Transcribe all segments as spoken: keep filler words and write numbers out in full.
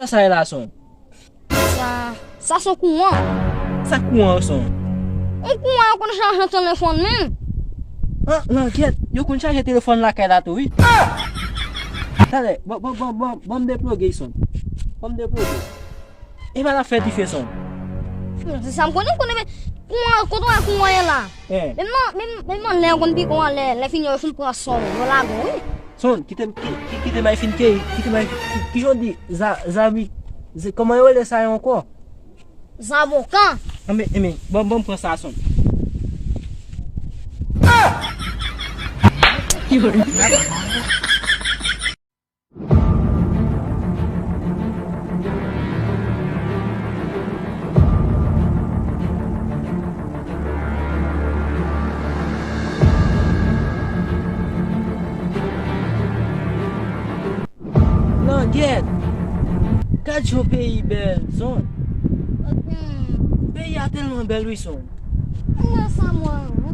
Sa sa ye la, Son? Sa, sa se kouran. Sa kouran, Son? On kouran yo konn chaje telefòn, menm. An, langèt, yo konn chaje telefòn lakay la tou, wi. Talè, ban, ban, ban, ban, ban m deploge, Son. Ban m deploge. E pa n ap fè dife, Son. Se sa m konnen, m konnen, men kouran, kote w wè kouran ye la? Eh. Menm nan, menm, menm nan lè yo konn pike w an lè, lè fini yo fin pran Son, yo lage w, wi. Son, kite m, ki, ki, kite m ay fin keyi, kite m ay, ki, ki jan w di, za, zabi, ze, kòman yo rele sa yo ankò? Zaboka. Anben, anben, ban, ban m pran sa, Son. Langèt! Gad jan peyi bèl, Son. Peyi a tèlman bèl, wi, Son.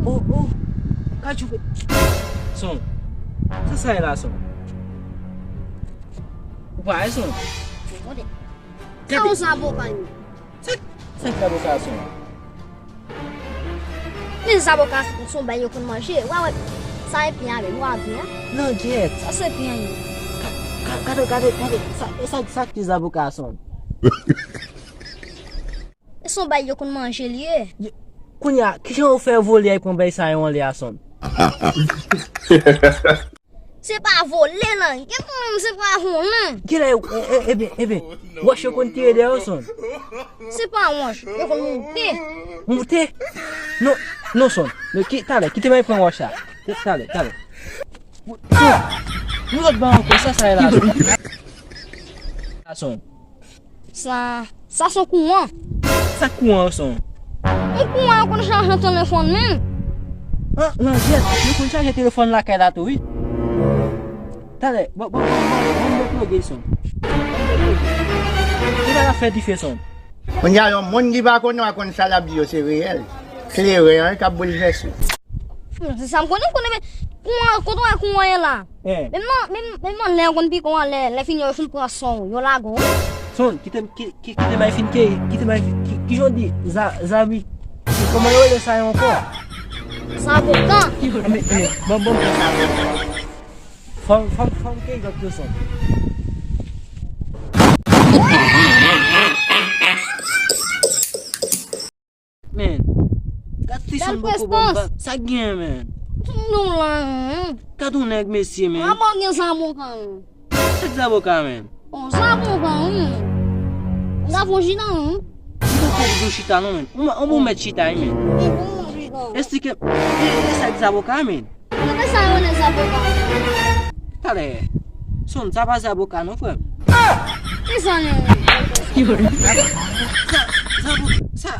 Oh, oh. Gad jan pe-, Son. Sa sa ye la, Son? Ou pa wè, Son? Sa yon zaboka, wi. Sa, sa ki zaboka, Son? Men zaboka se yon bagay yo konn manje. Wa wè, sa e pyen avè, wa pyen. Langèt. Sa se pyen, wi. Ka, ka, gade, gade, gade. Sa, sa, sa ki zaboka, Son? E se yon bagay yo konn manje li ye. Kounye a, kijan yo fè vole al pran bagay sa yo anlè a, Son? Se pa vole, langèt, mwen menm se pa volan. Kilè, e, e, ebyen, ebyen, wòch yo konn tire dèyè w, Son? Se pa wòch, yo konn moute. Moute? Non, non, Son. Non, ki, talè, kite m al pran wòch la. Talè, talè. Son, yon lòt bagay ankò, sa sa ye la, Son? Son. Sa, sa se kouran. Sa kouran, Son? On kouran yo konn chaje telefòn, menm. An, langèt, yo konn chaje telefòn lakay la tou, wi. Talè, ban, ban, ban, ban, ban m deploge, Son. Li pa la fè dife, Son. Kounye a, yon moun ki pa konnen w a konn sa l ap di yo se reyèl. Kleren an k ap boulvèse. Hmm, se sa m konnen, m konnen, men kouran, kote w wè kouran ye la? Eh. Menm nan, menm, menm nan lè yo konn pike w an lè, lè fini yo fin pran Son, yo lage w, wi. Son, kite m, ki, ki, kite m ay fin keyi, kite m ay fin, ki, ki jan w di, za, zabi, kòman yo rele sa yo ankò? Zaboka. Anben, anben, ban, ban m pran sa. Fò m, fò m, fò m keyi lòt yo, Son. Men, gad ti Son bòkò bòm pa. Sa k genyen, men? Tout moun la, men. Gad yon nèg, mesye, men. Mwen pa gen zaboka, men. Sa k zaboka, men? Bon, zaboka, wi, men. M ka fè yon chita, wi. M poko vle yon chita, non, men. Ou, ou, ou mèt chita, wi, men. E bon, chita. Esplike m. E, e sa k zaboka, men? Mwen, men sa yo rele zaboka. Talè. Son, sa pa zaboka non, frè m. Ki sa li ye? Sa, zaboka, sa,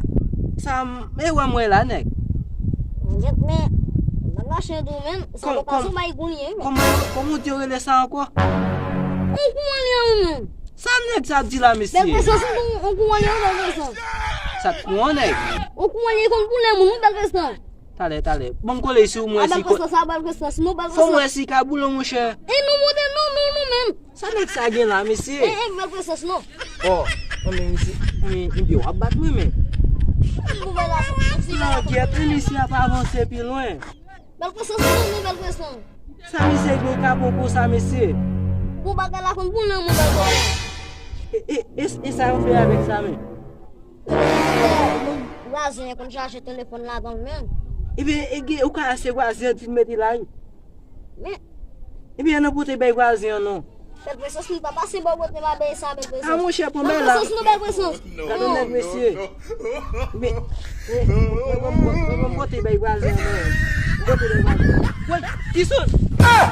sa, e wè m wè la, nèg. Mwen jet, men, mwen mache tou, men, zaboka se yon bay goulye, men. Kòman, kòman w di yo rele sa ankò? On kouran li ye, wi, men. Sa nèg sa ap di la, mesye? Bèl prezans, on, on kouran li ye, wi, bèl prezans. Sa kouran, nèg? On kouran li ye, konn boule moun, wi, bèl prezans. Talè, talè. Bon, m kole si w, mwen si. Bèl prezans, sa bèl prezans, non, bèl prezans. Fò mwen si ka boule w, monchè. E non, monte, non, non, non, menm. Sa nèg sa gen la, mesye? E, e, bèl prezans, non. Oh, non, men, mesye, men, ebyen, w ap bat mwen, men. Nouvèl la, sa, sa, sa. Langèt, wi, mesye ap avanse pi lwen. Bèl prezans, non, non, bèl prezans. Sa misye gen kapon konsa, mesye? Bon, bagay la konn boule, mon bèl prezans. E, e, e, e sa yo fè avèk sa, men? Vwazen an konn chaje telefòn ladan l menm. Ebyen, e gen, ou ka se vwazen an ki mete la, wi. Men. Ebyen, an nan pote bay vwazen an, non. Bèl prezans, nou pa pase bò kote m a bay sa, bèl prezans. A, monchè, pran bay la. Bèl prezans, nou, bèl prezans. Gade nèg, mesye. Men, men, men, men, men, pote bay vwazen an, men. Pote bay vwazen an. Wè, ki son? Ah!